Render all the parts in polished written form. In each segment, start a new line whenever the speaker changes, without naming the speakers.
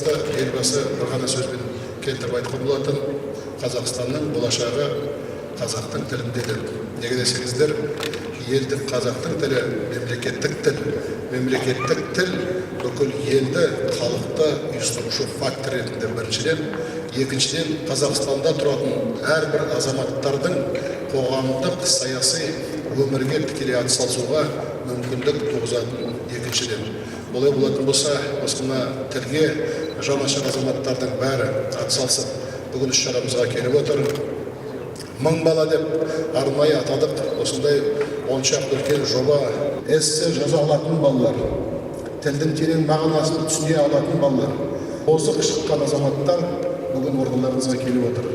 байланысты Елбасы бір ғана сөзбен келтіріп айтқан болатын: Қазақстанның болашағы қазақтың тілінде деп. Неге десеңіздер, елдің, қазақтың тілі мемлекеттік тіл. Мемлекеттік тіл бүкіл елді, халықты ұйыстырушы фактор ретінде біріншіден, екіншіден, Қазақстанда тұратын әрбір азаматтардың қоғамдық, саяси өмірге тікелей атсалысуға мүмкіндік туғызатын екіншіден. Олай болатын болса, осы мына тілге жанашыр азаматтардың бәрі атсалысып, бүгін іс шарамызға келіп отыр. 1000 бала деп арнайы атадық. Осындай 10 шақты үлкен жоба, эссе жаза алатын балалар, тілдің терең мағынасын түсіне алатын балалар, озық шыққан азаматтар бүгін орталарыңызға келіп отыр.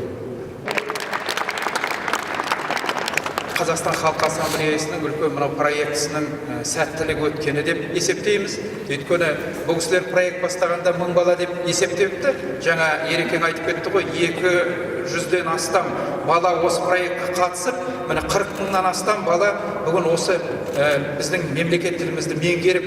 Қазақстан Халқы Ассамблеясының үлкен мынау проектісінің сәттілік өткені деп есептейміз. Өйткені бұл кісілер проект бастағанда 1000 бала деп есептепті. Жаңа Ерекең айтып кетті ғой, 200-ден астам бала осы проектке қатысып, міне, 40 мыңнан астам бала бүгін осы біздің мемлекет тілімізді меңгеріп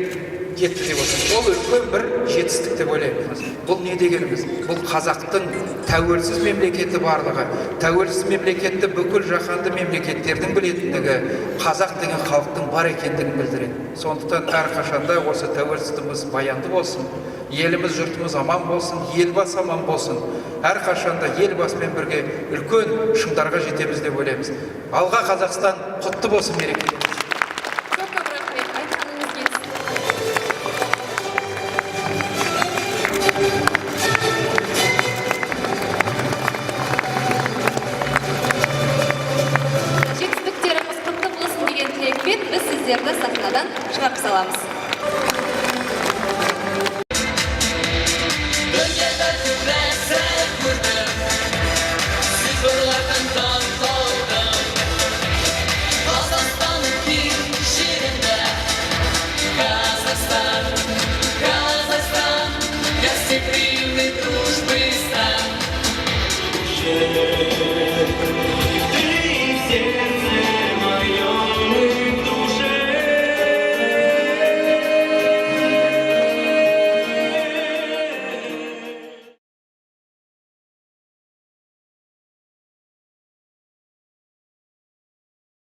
кетті деп отыр. Ол үлкен бір жетістік деп ойлаймыз. Бұл не дегеніміз? Бұл қазақтың тәуелсіз мемлекеті барлығы, тәуелсіз мемлекетті бүкіл жаһанды мемлекеттердің білетіндігі, қазақ деген халықтың бар екендігін білдіреді. Сондықтан әрқашанда осы тәуелсіздігіміз баянды болсын, еліміз, жұртымыз аман болсын, Елбасы аман болсын. Әрқашанда Елбасымен бірге үлкен шыңдарға жетеміз деп ойлаймыз. Алға, Қазақстан! Құтты болсын мерекелеріңіз!
Көп көп рахмет, айтқаныңыз келсін. Жетістіктеріңіз құтты болсын деген тілекпен біз сіздерді сахнадан шығарып саламыз.
Дүниеде көп нәрсе көрдім, цифрлардан таң қалдым. Қазақстанның кең жерінде. Казахстан, Казахстан, гостеприимный, дружбы стран.